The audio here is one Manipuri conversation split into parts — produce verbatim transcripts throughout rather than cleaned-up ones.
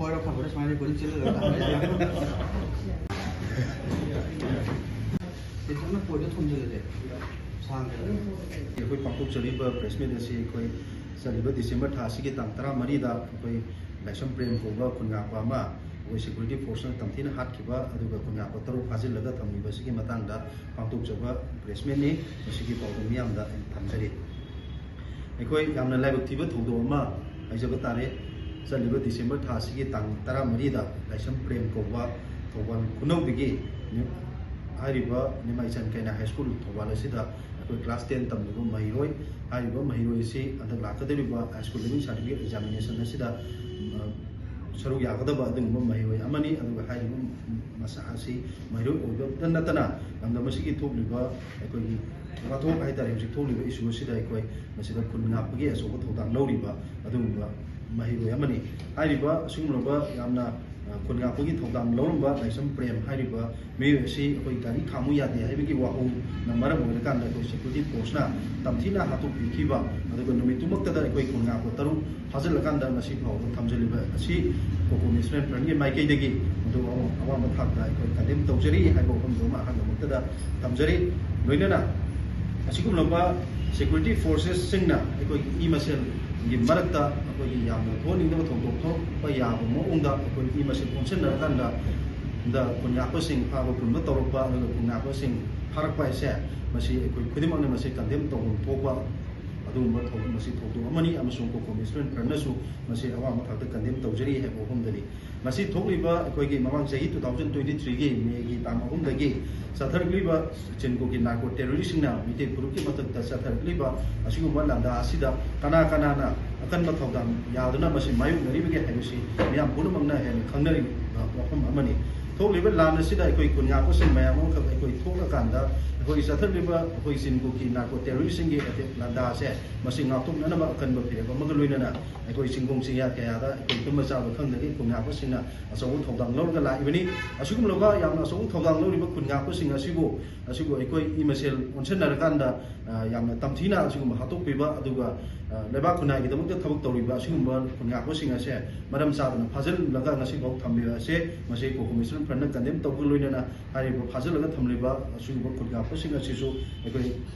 ꯈꯔ ꯐꯕꯗ ꯁꯨꯃꯥꯏꯅ ꯀꯣꯏꯆꯦꯜ ꯆꯦꯜꯂꯒ ꯇꯥꯟꯕ ꯌꯥꯏ꯫ ꯇꯦꯟꯁꯟꯅ ꯄꯣꯏꯟꯗ ꯊꯣꯝꯖꯤꯜꯂꯁꯦ꯫ ꯁꯥꯡꯗ꯭ꯔꯦ꯫ ꯑꯩꯈꯣꯏ ꯄꯥꯡꯊꯣꯛꯆꯔꯤꯕ ꯄ꯭ꯔꯦꯁ ꯃꯤꯠ ꯑꯁꯤ ꯑꯩꯈꯣꯏ ꯆꯠꯂꯤꯕ ꯗꯤꯁꯦꯝꯕꯔ ꯊꯥ ꯑꯁꯤꯒꯤ ꯇꯥꯡ ꯇꯔꯥꯃꯔꯤꯗ ꯑꯩꯈꯣꯏ ꯂꯥꯏꯁ꯭ꯔꯝ ꯄ꯭ꯔꯦꯝ ꯀꯧꯕ ꯈꯨꯟꯉꯥꯛꯄ ꯑꯃ ꯑꯩꯈꯣꯏ ꯁꯦꯀ꯭ꯌꯨꯔꯤꯇꯤ ꯐꯣꯔꯁꯅ ꯇꯝꯊꯤꯅ ꯍꯥꯠꯈꯤꯕ, ꯑꯗꯨꯒ ꯈꯨꯟꯉꯥꯛꯄ ꯇꯔꯨꯛ ꯐꯥꯖꯤꯜꯂꯒ ꯊꯝꯂꯤꯕ ꯑꯁꯤꯒꯤ ꯃꯇꯥꯡꯗ ꯄꯥꯡꯊꯣꯛꯆꯕ ꯄ꯭ꯔꯦꯁ ꯃꯤꯠꯅꯤ꯫ ꯃꯁꯤꯒꯤ ꯄꯥꯎꯗꯝ ꯃꯤꯌꯥꯝꯗ ꯑꯩꯅ ꯊꯝꯖꯔꯤ꯫ ꯑꯩꯈꯣꯏ ꯌꯥꯝꯅ ꯂꯥꯏꯕꯛ ꯊꯤꯕ ꯊꯧꯗꯣꯛ ꯑꯃ ꯍꯥꯏꯖꯕ ꯇꯥꯔꯦ꯫ ꯆꯠꯂꯤꯕ ꯗꯤꯁꯦꯝꯕꯔ ꯊꯥ ꯑꯁꯤꯒꯤ ꯇꯥꯡ ꯇꯔꯥꯃꯔꯤꯗ ꯂꯥꯏꯁ꯭ꯔꯝ ꯄ꯭ꯔꯦꯝ ꯀꯧꯕ ꯊꯧꯕꯥꯜ ꯈꯨꯅꯧꯗꯒꯤ ꯅꯤ-, ꯍꯥꯏꯔꯤꯕ ꯅꯤꯃꯥꯏꯆꯟ ꯀꯩꯅꯥ ꯍꯥꯏ ꯁ꯭ꯀꯨꯜ ꯊꯧꯕꯥꯜ ꯑꯁꯤꯗ ꯑꯩꯈꯣꯏ ꯀ꯭ꯂꯥꯁ ꯇꯦꯟ ꯇꯝꯂꯤꯕ ꯃꯍꯩꯔꯣꯏ, ꯍꯥꯏꯔꯤꯕ ꯃꯍꯩꯔꯣꯏ ꯑꯁꯤ ꯍꯟꯗꯛ ꯂꯥꯛꯀꯗꯧꯔꯤꯕ high school leaving certificate examination ꯑꯁꯤꯗ, ꯑ, ꯁꯔꯨꯛ ꯌꯥꯒꯗꯕ ꯑꯗꯨꯒꯨꯝꯕ ꯃꯍꯩꯔꯣꯏ ꯑꯃꯅꯤ꯫ ꯑꯗꯨꯒ ꯍꯥꯏꯔꯤꯕ ꯃꯁꯥ ꯑꯁꯤ ꯃꯍꯩꯔꯣꯏ ꯑꯣꯏꯕꯇ ꯅꯠꯇꯅ ꯂꯝꯗꯝ ꯑꯁꯤꯒꯤ ꯊꯣꯛꯂꯤꯕ ꯑꯩꯈꯣꯏꯒꯤ ꯋꯥꯊꯣꯛ ꯍꯥꯏꯇꯥꯔꯦ, ꯍꯧꯖꯤꯛ ꯊꯣꯛꯂꯤꯕ ꯏꯁꯨ ꯑꯁꯤꯗ ꯑꯩꯈꯣꯏ ꯃꯁꯤꯗ ꯈꯨꯟ ꯉꯥꯛꯄꯒꯤ ꯑꯆꯧꯕ ꯊꯧꯗꯥꯡ ꯂꯧꯔꯤꯕ ꯑꯗꯨꯒꯨꯝꯕ ꯃꯍꯩꯔꯣꯏ ꯑꯃꯅꯤ꯫ ꯍꯥꯏꯔꯤꯕ ꯑꯁꯤꯒꯨꯝꯂꯕ ꯌꯥꯝꯅ, ꯑ, ꯈꯨꯟ ꯉꯥꯛꯄꯒꯤ ꯊꯧꯗꯥꯡ ꯂꯧꯔꯝꯕ ꯂꯥꯏꯁ꯭ꯔꯝ ꯄ꯭ꯔꯦꯝ ꯍꯥꯏꯔꯤꯕ ꯃꯤꯑꯣꯏ ꯑꯁꯤ ꯑꯩꯈꯣꯏ ꯒꯥꯔꯤ ꯈꯥꯝꯃꯨ ꯌꯥꯗꯦ ꯍꯥꯏꯕꯒꯤ ꯋꯥꯍꯧꯅ ꯃꯔꯝ ꯑꯣꯏꯔꯀꯥꯟꯗ ꯑꯩꯈꯣꯏ ꯁꯦꯀ꯭ꯌꯨꯔꯤꯇꯤ ꯐꯣꯔꯁꯅ ꯇꯝꯊꯤꯅ ꯍꯥꯠꯇꯣꯛꯄꯤꯈꯤꯕ, ꯑꯗꯨꯒ ꯅꯨꯃꯤꯠꯇꯨꯃꯛꯇꯗ ꯑꯩꯈꯣꯏ ꯈꯨꯟ ꯉꯥꯛꯄ ꯇꯔꯨꯛ ꯐꯥꯖꯤꯜꯂꯀꯥꯟꯗ ꯉꯁꯤ ꯐꯥꯎꯕ ꯊꯝꯖꯤꯜꯂꯤꯕ ꯑꯁꯤ ꯀꯣꯀꯣ ꯅꯦꯁꯅꯦꯜ ꯐ꯭ꯔꯟꯒꯤ ꯃꯥꯏꯀꯩꯗꯒꯤ ꯃꯗꯨ ꯑꯋꯥꯡ-, ꯑꯋꯥꯡꯕ ꯊꯥꯛꯇ ꯑꯩꯈꯣꯏ ꯀꯟꯗꯦꯝ ꯇꯧꯖꯔꯤ ꯍꯥꯏꯕ ꯋꯥꯐꯝꯗꯨꯃ ꯑꯍꯥꯟꯕꯃꯛꯇꯗ ꯊꯝꯖꯔꯤ꯫ ꯂꯣꯏꯅꯅ ꯑꯁꯤꯒꯨꯝꯂꯕ ꯁꯦꯀ꯭ꯌꯨꯔꯤꯇꯤ ꯐꯣꯔꯁꯦꯁꯁꯤꯡꯅ ꯑꯩꯈꯣꯏꯒꯤ ꯏ ꯃꯁꯦꯜꯒꯤ ꯃꯔꯛꯇ ꯑꯩꯈꯣꯏꯒꯤ ꯌꯥꯝꯅ ꯊꯣꯛꯍꯟꯅꯤꯡꯗꯕ ꯊꯧꯗꯣꯛ ꯊꯣꯛꯄ ꯌꯥꯕ ꯃꯑꯣꯡꯗ ꯑꯩꯈꯣꯏ ꯏ ꯃꯁꯦꯜ ꯑꯣꯟꯁꯤꯟꯅꯔꯀꯥꯟꯗ ꯗ ꯈꯨꯟ ꯉꯥꯛꯄꯁꯤꯡ ꯐꯥꯕ ꯄꯨꯟꯕ ꯇꯧꯔꯛꯄ, ꯑꯗꯨꯒ ꯈꯨꯟ ꯉꯥꯛꯄꯁꯤꯡ ꯐꯥꯔꯛꯄ ꯍꯥꯏꯁꯦ, ꯃꯁꯤ ꯑꯩꯈꯣꯏ ꯈꯨꯗꯤꯡꯃꯛꯅ ꯃꯁꯤ ꯀꯟꯗꯦꯝ ꯇꯧꯐꯝ ꯊꯣꯛꯄ ꯑꯗꯨꯒꯨꯝꯕ ꯊꯧ-, ꯃꯁꯤ ꯊꯧꯗꯣꯛ ꯑꯃꯅꯤ, ꯑꯃꯁꯨꯡ ꯀꯣꯀꯣ ꯅꯦꯁꯅꯦꯜ ꯐ꯭ꯔꯟꯅꯁꯨ ꯃꯁꯤ ꯑꯋꯥꯡꯕ ꯊꯥꯛꯇ ꯀꯟꯗꯦꯝ ꯇꯧꯖꯔꯤ ꯍꯥꯏꯕ ꯋꯥꯐꯝꯗꯅꯤ꯫ ꯃꯁꯤ ꯊꯣꯛꯂꯤꯕ ꯑꯩꯈꯣꯏꯒꯤ ꯃꯃꯥꯡ ꯆꯍꯤ two thousand twenty threeꯒꯤ ꯃꯦꯒꯤ ꯇꯥꯡ ꯑꯍꯨꯝꯗꯒꯤ ꯆꯠꯊꯔꯛꯂꯤꯕ ꯆꯤꯟꯀꯣꯛꯀꯤ ꯅꯥꯔꯀꯣ ꯇꯦꯔꯣꯔꯤꯁꯁꯤꯡꯅ ꯃꯤꯇꯩ ꯐꯨꯔꯨꯞꯀꯤ ꯃꯊꯛꯇ ꯆꯠꯊꯔꯛꯂꯤꯕ ꯑꯁꯤꯒꯨꯝꯕ ꯂꯥꯟꯗꯥ ꯑꯁꯤꯗ ꯀꯅꯥ ꯀꯅꯥꯅ ꯑꯀꯟꯕ ꯊꯧꯗꯥꯡ ꯌꯥꯗꯨꯅ ꯃꯁꯤ ꯃꯥꯌꯣꯛꯅꯔꯤꯕꯒꯦ ꯍꯥꯏꯕꯁꯤ ꯃꯤꯌꯥꯝ ꯄꯨꯝꯅꯃꯛꯅ ꯍꯦꯟꯅ ꯈꯪꯅꯔꯤꯕ ꯋꯥꯐꯝ ꯑꯃꯅꯤ꯫ ꯊꯣꯛꯂꯤꯕ ꯂꯥꯟ ꯑꯁꯤꯗ ꯑꯩꯈꯣꯏ ꯈꯨꯟ ꯉꯥꯛꯄꯁꯤꯡ ꯃꯌꯥꯝ ꯑꯃꯈꯛ ꯑꯩꯈꯣꯏ ꯊꯣꯛꯂꯀꯥꯟꯗ ꯑꯩꯈꯣꯏꯒꯤ ꯆꯠꯊꯔꯤꯕ ꯑꯩꯈꯣꯏ ꯆꯤꯟꯀꯣꯛꯀꯤ ꯅꯥꯔꯀꯣ ꯇꯦꯔꯣꯔꯤꯁꯁꯤꯡꯒꯤ ꯑꯦꯇꯦꯛ ꯂꯥꯟꯗꯥ ꯑꯁꯦ ꯃꯁꯤ ꯉꯥꯛꯊꯣꯛꯅꯅꯕ ꯑꯀꯟꯕ ꯐꯤꯔꯦꯞ ꯑꯃꯒ ꯂꯣꯏꯅꯅ ꯑꯩꯈꯣꯏ ꯆꯤꯡꯈꯣꯡ ꯆꯤꯡꯌꯥ ꯀꯌꯥꯗ ꯑꯩꯈꯣꯏ ꯇꯨꯝꯕ ꯆꯥꯕ ꯈꯪꯗꯒꯩ ꯈꯨꯟ ꯉꯥꯛꯄꯁꯤꯡꯅ ꯑꯆꯧꯕ ꯊꯧꯗꯥꯡ ꯂꯧꯔꯒ ꯂꯥꯛꯏꯕꯅꯤ꯫ ꯑꯁꯤꯒꯨꯝꯂꯕ ꯌꯥꯝꯅ ꯑꯆꯧꯕ ꯊꯧꯗꯥꯡ ꯂꯧꯔꯤꯕ ꯈꯨꯟ ꯉꯥꯛꯄꯁꯤꯡ ꯑꯁꯤꯕꯨ, ꯑꯁꯤꯕꯨ ꯑꯩꯈꯣꯏ ꯏ ꯃꯁꯦꯜ ꯑꯣꯟꯁꯤꯟꯅꯔꯀꯥꯟꯗ ꯑ, ꯌꯥꯝꯅ ꯇꯝꯊꯤꯅ ꯑꯁꯤꯒꯨꯝꯕ ꯍꯥꯠꯇꯣꯛꯄꯤꯕ, ꯑꯗꯨꯒ, ꯑ, ꯂꯩꯕꯥꯛ ꯈꯨꯟꯅꯥꯏꯒꯤꯗꯃꯛꯇ ꯊꯕꯛ ꯇꯧꯔꯤꯕ ꯑꯁꯤꯒꯨꯝꯕ ꯈꯨꯟꯉꯥꯛꯄꯁꯤꯡ ꯑꯁꯦ ꯃꯔꯝ ꯆꯥꯗꯅ ꯐꯥꯖꯤꯜꯂꯒ ꯉꯁꯤꯐꯥꯎ ꯊꯝꯕꯤꯕ ꯑꯁꯦ ꯃꯁꯤ ꯀꯣꯀꯣ ꯃꯤꯁ ꯏꯁꯇꯨꯗꯦꯟ ꯐ꯭ꯔꯟꯠꯅ ꯀꯟꯗꯦꯝ ꯇꯧꯕꯒ ꯂꯣꯏꯅꯅ ꯍꯥꯏꯔꯤꯕ ꯐꯥꯖꯤꯜꯂꯒ ꯊꯝꯂꯤꯕ ꯑꯁꯤꯒꯨꯝꯕ ꯈꯨꯟꯉꯥꯛꯄꯁꯤꯡ ꯑꯁꯤꯁꯨ ꯑꯩꯈꯣꯏ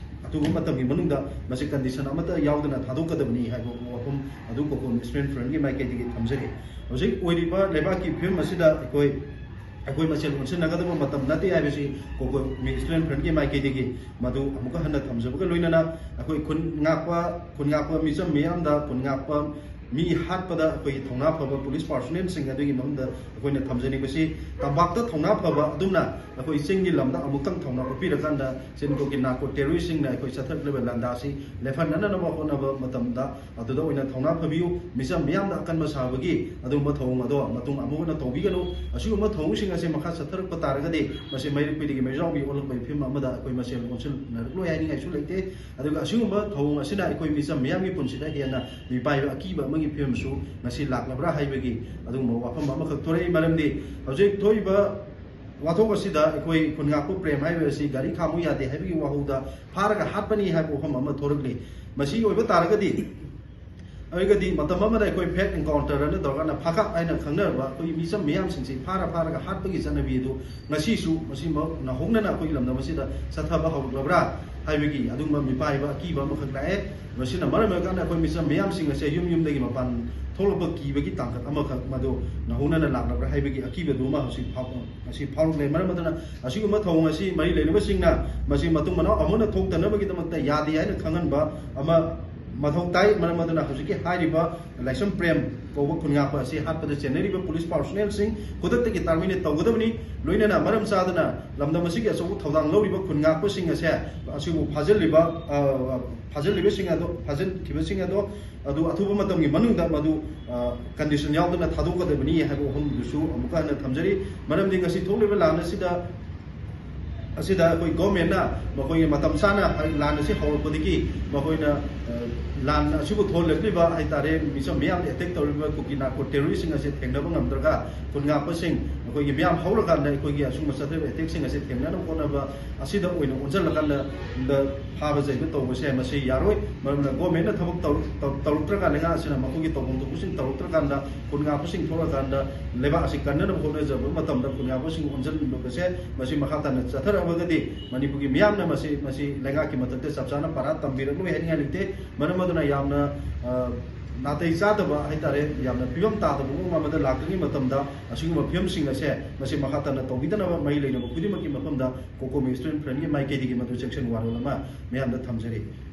ꯑꯊꯨꯕ ꯃꯇꯝꯒꯤ ꯃꯅꯨꯡꯗ ꯃꯁꯤ ꯀꯟꯗꯤꯁꯟ ꯑꯃꯠꯇ ꯌꯥꯎꯗꯅ ꯊꯥꯗꯣꯛꯀꯗꯕꯅꯤ ꯍꯥꯏꯕ ꯋꯥꯐꯝ ꯑꯗꯨ ꯀꯣꯀꯣ ꯃꯤꯁ ꯏꯁꯇꯨꯗꯦꯟ ꯐ꯭ꯔꯟꯠꯀꯤ ꯃꯥꯏꯀꯩꯗꯒꯤ ꯊꯝꯖꯔꯤ꯫ ꯍꯧꯖꯤꯛ ꯑꯣꯏꯔꯤꯕ ꯂꯩꯕꯥꯛꯀꯤ ꯐꯤꯕꯝ ꯑꯁꯤꯗ ꯑꯩꯈꯣꯏ ꯑꯩꯈꯣꯏ ꯃꯁꯦꯜ ꯑꯣꯟꯁꯤꯟꯅꯒꯗꯕ ꯃꯇꯝ ꯅꯠꯇꯦ ꯍꯥꯏꯕꯁꯤ ꯀꯣꯀꯣ ꯃꯤꯁ ꯏꯁꯇꯨꯗꯦꯟ ꯐ꯭ꯔꯟꯠꯀꯤ ꯃꯥꯏꯀꯩꯗꯒꯤ ꯃꯗꯨ ꯑꯃꯨꯛꯀ ꯍꯟꯅ ꯊꯝꯖꯕꯒ ꯂꯣꯏꯅꯅ ꯑꯩꯈꯣꯏ ꯈꯨꯟ ꯉꯥꯛꯄ, ꯈꯨꯟ ꯉꯥꯛꯄ ꯃꯤꯆꯝ ꯃꯤꯌꯥꯝꯗ, ꯈꯨꯟ ꯉꯥꯛꯄ ꯃꯤ ꯍꯥꯠꯄꯗ ꯑꯩꯈꯣꯏꯒꯤ ꯊꯧꯅꯥ ꯐꯕ ꯄꯨꯂꯤꯁ ꯄꯥꯔꯁꯣꯅꯦꯜꯁꯤꯡ ꯑꯗꯨꯒꯤ ꯃꯐꯝꯗ ꯑꯩꯈꯣꯏꯅ ꯊꯝꯖꯅꯤꯡꯕꯁꯤ, ꯇꯝꯄꯥꯛꯇ ꯊꯧꯅꯥ ꯐꯕ ꯑꯗꯨꯝꯅ ꯑꯩꯈꯣꯏ ꯆꯤꯡꯒꯤ ꯂꯝꯗ ꯑꯃꯨꯛꯇꯪ ꯊꯧꯅꯥ ꯎꯠꯄꯤꯔꯀꯥꯟꯗ ꯆꯤꯟꯀꯣꯛꯀꯤ ꯅꯥꯔꯀꯣ ꯇꯦꯔꯣꯔꯤꯁꯁꯤꯡꯅ ꯑꯩꯈꯣꯏ ꯆꯠꯊꯔꯛꯂꯤꯕ ꯂꯥꯟꯗꯥꯁꯤ ꯂꯦꯞꯍꯟꯅꯅꯕ ꯍꯣꯠꯅꯕ ꯃꯇꯝꯗ ꯑꯗꯨꯗ ꯑꯣꯏꯅ ꯊꯧꯅꯥ ꯐꯕꯤꯌꯨ꯫ ꯃꯤꯆꯝ ꯃꯤꯌꯥꯝꯗ ꯑꯀꯟꯕ ꯁꯥꯕꯒꯤ ꯑꯗꯨꯒꯨꯝꯕ ꯊꯧꯑꯣꯡ ꯑꯗꯣ ꯃꯇꯨꯡ ꯑꯃꯨꯛ ꯍꯟꯅ ꯇꯧꯕꯤꯒꯅꯨ꯫ ꯑꯁꯤꯒꯨꯝꯕ ꯊꯧꯑꯣꯡꯁꯤꯡ ꯑꯁꯤ ꯃꯈꯥ ꯆꯠꯊꯔꯛꯄ ꯇꯥꯔꯒꯗꯤ ꯃꯁꯤ ꯃꯩꯔꯨꯛꯄꯤꯗꯒꯤ ꯃꯩꯖꯥꯎꯕꯤ ꯑꯣꯜꯂꯛꯄꯒꯤ ꯐꯤꯕꯝ ꯑꯃꯗ ꯑꯩꯈꯣꯏ ꯃꯁꯦꯜ ꯑꯣꯟꯁꯤꯟꯅꯔꯛꯂꯣꯏ ꯍꯥꯏꯅꯤꯡꯉꯥꯏꯁꯨ ꯂꯩꯇꯦ꯫ ꯑꯗꯨꯒ ꯑꯁꯤꯒꯨꯝꯕ ꯊꯧꯑꯣꯡ ꯑꯁꯤꯅ ꯑꯩꯈꯣꯏ ꯃꯤꯆꯝ ꯃꯤꯌꯥꯝꯒꯤ ꯄꯨꯟꯁꯤꯗ ꯍꯦꯟꯅ ꯃꯤꯄꯥꯏꯕ ꯑꯀꯤꯕ ꯑꯃꯒꯤ ꯐꯤꯕꯝꯁꯨ ꯉꯁꯤ ꯂꯥꯛꯂꯕ꯭ꯔꯥ ꯍꯥꯏꯕꯒꯤ ꯑꯗꯨꯒꯨꯝꯕ ꯋꯥꯐꯝ ꯑꯃꯈꯛ ꯊꯣꯔꯛꯏ꯫ ꯃꯔꯝꯗꯤ ꯍꯧꯖꯤꯛ ꯊꯣꯛꯏꯕ ꯋꯥꯊꯣꯛ ꯑꯁꯤꯗ ꯑꯩꯈꯣꯏ ꯈꯨꯟꯉꯥꯛꯄ ꯄ꯭ꯔꯦꯝ ꯍꯥꯏꯕ ꯑꯁꯤ ꯒꯥꯔꯤ ꯈꯥꯝꯃꯨ ꯌꯥꯗꯦ ꯍꯥꯏꯕꯒꯤ ꯋꯥꯍꯧꯗ ꯐꯥꯔꯒ ꯍꯥꯠꯄꯅꯤ ꯍꯥꯏꯕ ꯋꯥꯐꯝ ꯑꯃ ꯊꯣꯔꯛꯂꯤ꯫ ꯃꯁꯤ ꯑꯣꯏꯕ ꯇꯥꯔꯒꯗꯤ, ꯑꯣꯏꯔꯒꯗꯤ ꯃꯇꯝ ꯑꯃꯗ ꯑꯩꯈꯣꯏ ꯐꯦꯛ ꯑꯦꯟꯀꯥꯎꯟꯇꯔ ꯑꯅ ꯇꯧꯔꯀꯥꯟꯗ ꯐꯥꯀꯛ ꯍꯥꯏꯅ ꯈꯪꯅꯔꯕ ꯑꯩꯈꯣꯏꯒꯤ ꯃꯤꯆꯝ ꯃꯤꯌꯥꯝꯁꯤꯡꯁꯤ ꯐꯥꯔ ꯐꯥꯔꯒ ꯍꯥꯠꯄꯒꯤ ꯆꯠꯅꯕꯤ ꯑꯗꯨ ꯉꯁꯤꯁꯨ ꯃꯁꯤꯃꯛ ꯅꯧꯍꯧꯅꯅ ꯑꯩꯈꯣꯏꯒꯤ ꯂꯝꯗꯝ ꯑꯁꯤꯗ ꯆꯠꯊꯕ ꯍꯧꯔꯛꯂꯕ꯭ꯔꯥ ꯍꯥꯏꯕꯒꯤ ꯑꯗꯨꯒꯨꯝꯕ ꯃꯤꯄꯥꯏꯕ ꯑꯀꯤꯕ ꯑꯃꯈꯛ ꯂꯥꯛꯑꯦ꯫ ꯃꯁꯤꯅ ꯃꯔꯝ ꯑꯣꯏꯔꯀꯥꯟꯗ ꯑꯩꯈꯣꯏ ꯃꯤꯆꯝ ꯃꯤꯌꯥꯝꯁꯤꯡ ꯑꯁꯦ ꯌꯨꯝ ꯌꯨꯝꯗꯒꯤ ꯃꯄꯥꯟ ꯊꯣꯛꯂꯛꯄ ꯀꯤꯕꯒꯤ ꯇꯥꯡꯀꯛ ꯑꯃꯈꯛ ꯃꯗꯨ ꯅꯧꯍꯧꯅꯅ ꯂꯥꯛꯂꯕ꯭ꯔꯥ ꯍꯥꯏꯕꯒꯤ ꯑꯀꯤꯕꯗꯨ ꯑꯃ ꯍꯧꯖꯤꯛ ꯐꯥꯎ-, ꯉꯁꯤ ꯐꯥꯎꯔꯛꯂꯦ꯫ ꯃꯔꯝ ꯑꯗꯨꯅ ꯑꯁꯤꯒꯨꯝꯕ ꯊꯧꯑꯣꯡ ꯑꯁꯤ ꯃꯔꯤ ꯂꯩꯅꯕꯁꯤꯡꯅ ꯃꯁꯤ ꯃꯇꯨꯡ ꯃꯅꯥꯎ ꯑꯃꯨꯛ ꯍꯟꯅ ꯊꯣꯛꯇꯅꯕꯒꯤꯗꯃꯛꯇ ꯌꯥꯗꯦ ꯍꯥꯏꯅ ꯈꯪꯍꯟꯕ ꯑꯃ ꯃꯊꯧ ꯇꯥꯏ꯫ ꯃꯔꯝ ꯑꯗꯨꯅ ꯍꯧꯖꯤꯛꯀꯤ ꯍꯥꯏꯔꯤꯕ ꯂꯥꯏꯁ꯭ꯔꯝ ꯄ꯭ꯔꯦꯝ ꯀꯧꯕ ꯈꯨꯟꯉꯥꯛꯄ ꯑꯁꯤ ꯍꯥꯠꯄꯗ ꯆꯦꯟꯅꯔꯤꯕ ꯄꯨꯂꯤꯁ ꯄꯥꯔꯁꯣꯅꯦꯜꯁꯤꯡ ꯈꯨꯗꯛꯇꯒꯤ ꯇꯥꯔꯃꯤꯅꯦꯠ ꯇꯧꯒꯗꯕꯅꯤ꯫ ꯂꯣꯏꯅꯅ ꯃꯔꯝ ꯆꯥꯗꯅ ꯂꯝꯗꯝ ꯑꯁꯤꯒꯤ ꯑꯆꯧꯕ ꯊꯧꯗꯥꯡ ꯂꯧꯔꯤꯕ ꯈꯨꯟꯉꯥꯛꯄꯁꯤꯡ ꯑꯁꯦ ꯑꯁꯤꯕꯨ ꯐꯥꯖꯤꯜꯂꯤꯕ, ꯑ, ꯐꯥꯖꯤꯜꯂꯤꯕꯁꯤꯡ ꯑꯗꯣ, ꯐꯥꯖꯤꯟꯈꯤꯕꯁꯤꯡ ꯑꯗꯣ ꯑꯗꯨ ꯑꯊꯨꯕ ꯃꯇꯝꯒꯤ ꯃꯅꯨꯡꯗ ꯃꯗꯨ, ꯑ, ꯀꯟꯗꯤꯁꯟ ꯌꯥꯎꯗꯅ ꯊꯥꯗꯣꯛꯀꯗꯕꯅꯤ ꯍꯥꯏꯕ ꯋꯥꯐꯝꯗꯨꯁꯨ ꯑꯃꯨꯛꯀ ꯍꯟꯅ ꯊꯝꯖꯔꯤ꯫ ꯃꯔꯝꯗꯤ ꯉꯁꯤ ꯊꯣꯛꯂꯤꯕ ꯂꯥꯟ ꯑꯁꯤꯗ, ꯑꯁꯤꯗ ꯑꯩꯈꯣꯏ ꯒꯣꯔꯃꯦꯟꯅ ꯃꯈꯣꯏꯒꯤ ꯃꯇꯝ ꯆꯥꯅ ꯂꯥꯟ ꯑꯁꯤ ꯍꯧꯔꯛꯄꯗꯒꯤ ꯃꯈꯣꯏꯅ, ꯑ, ꯂꯥꯟ ꯑꯁꯤꯕꯨ ꯊꯣꯛꯍꯜꯂꯛꯂꯤꯕ ꯍꯥꯏꯇꯥꯔꯦ, ꯃꯤꯆꯝ ꯃꯤꯌꯥꯝꯗ ꯑꯦꯇꯦꯛ ꯇꯧꯔꯤꯕ ꯀꯨꯀꯤ ꯅꯥꯔꯀꯣ ꯇꯦꯔꯣꯔꯤꯁꯁꯤꯡ ꯑꯁꯤ ꯊꯦꯡꯅꯕ ꯉꯝꯗ꯭ꯔꯒ, ꯈꯨꯟ ꯉꯥꯛꯄꯁꯤꯡ ꯑꯩꯈꯣꯏꯒꯤ ꯃꯤꯌꯥꯝ ꯍꯧꯔꯀꯥꯟꯗ ꯑꯩꯈꯣꯏꯒꯤ ꯑꯁꯤꯒꯨꯝꯕ ꯆꯠꯊꯔꯤꯕ ꯑꯦꯇꯦꯛꯁꯤꯡ ꯑꯁꯤ ꯊꯦꯡꯅꯅꯕ ꯍꯣꯠꯅꯕ ꯑꯁꯤꯗ ꯑꯣꯏꯅ ꯑꯣꯟꯁꯤꯜꯂꯀꯥꯟꯗ ꯐꯥꯕ ꯆꯩꯕ ꯇꯧꯕꯁꯦ ꯃꯁꯤ ꯌꯥꯔꯣꯏ꯫ ꯃꯔꯝꯅ ꯒꯣꯔꯃꯦꯟꯅ ꯊꯕꯛ ꯇꯧ-, ꯇꯧ-, ꯇꯧꯔꯛꯇ꯭ꯔꯀꯥꯟꯗ, ꯂꯩꯉꯥꯛ ꯑꯁꯤꯅ ꯃꯈꯣꯏꯒꯤ ꯇꯧꯐꯝ ꯊꯣꯛꯄꯁꯤꯡ ꯇꯧꯔꯛꯇ꯭ꯔꯀꯥꯟꯗ, ꯈꯨꯟ ꯉꯥꯛꯄꯁꯤꯡ ꯊꯣꯛꯂꯀꯥꯟꯗ ꯂꯩꯕꯥꯛ ꯑꯁꯤ ꯀꯟꯅꯅꯕ ꯍꯣꯠꯅꯖꯕ ꯃꯇꯝꯗ ꯈꯨꯟ ꯉꯥꯛꯄꯁꯤꯡ ꯑꯣꯟꯁꯤꯟꯕꯁꯦ ꯃꯁꯤ ꯃꯈꯥ ꯇꯥꯅ ꯆꯠꯊꯔꯛꯑꯒꯗꯤ ꯃꯅꯤꯄꯨꯔꯒꯤ ꯃꯤꯌꯥꯝꯅ ꯃꯁꯤ, ꯃꯁꯤ ꯂꯩꯉꯥꯛꯀꯤ ꯃꯊꯛꯇ ꯆꯞ ꯆꯥꯅ ꯄꯥꯔꯥ ꯇꯝꯕꯤꯔꯛꯂꯣꯏ ꯍꯥꯏꯅꯤꯡꯉꯥꯏ ꯂꯩꯇꯦ꯫ ꯃꯔꯝ ꯑꯗꯨꯅ ꯌꯥꯝꯅ, ꯑ, ꯅꯥꯇꯩ ꯆꯥꯗꯕ ꯍꯥꯏꯇꯥꯔꯦ, ꯌꯥꯝꯅ ꯐꯤꯕꯝ ꯇꯥꯗꯕ ꯃꯑꯣꯡ ꯑꯃꯗ ꯂꯥꯛꯇ꯭ꯔꯤꯉꯩ ꯃꯇꯝꯗ ꯑꯁꯤꯒꯨꯝꯕ ꯐꯤꯕꯝꯁꯤꯡ ꯑꯁꯦ ꯃꯁꯤ ꯃꯈꯥ ꯇꯥꯅ ꯇꯧꯕꯤꯗꯅꯕ ꯃꯔꯤ ꯂꯩꯅꯕ ꯈꯨꯗꯤꯡꯃꯛꯀꯤ ꯃꯐꯝꯗ ꯀꯣꯀꯣꯃꯤ ꯁ꯭ꯇꯨꯗꯦꯟꯠ ꯐ꯭ꯔꯟꯠꯀꯤ ꯃꯥꯏꯀꯩꯗꯒꯤ ꯃꯗꯨ ꯆꯦꯛꯁꯤꯟ ꯋꯥꯔꯣꯜ ꯑꯃ ꯃꯌꯥꯝꯗ ꯊꯝꯖꯔꯤ꯫